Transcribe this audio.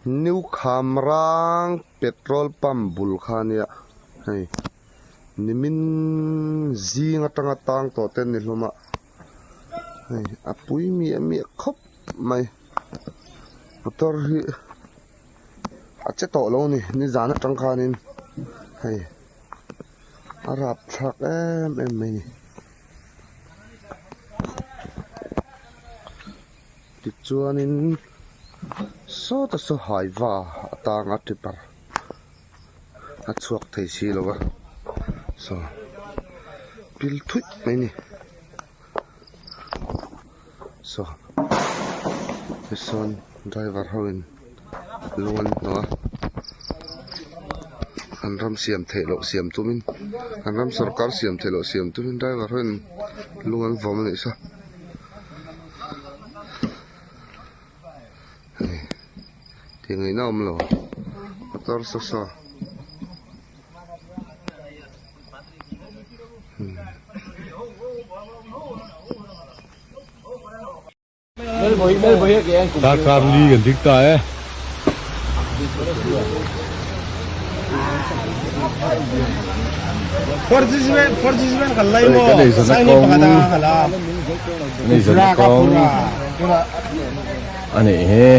New Khamrang petrol pump bul kha ania hei nimin zing atanga tang tawh te an ni hlawm a hei a pui miah miah khawp mai motor hi a che tawh lo a ni nizan atang khanin hei a rapthlak em em mai a ni. Tichuanin sawta saw haiva atanga tipper a chhuak thei si lo va saw pil thuih mai a ni saw tisawn driver ho in lung an hnawh a an ram siam theih loh siam tumin an ram sorkar siam theih loh siam tumin driver ho in lung an vawm a nih saw. Hei tih ngaihna awm lo motor saw saw Darkar li kan dik ta e. Kan ei zana kawng kan ei zana kawng a nih hi.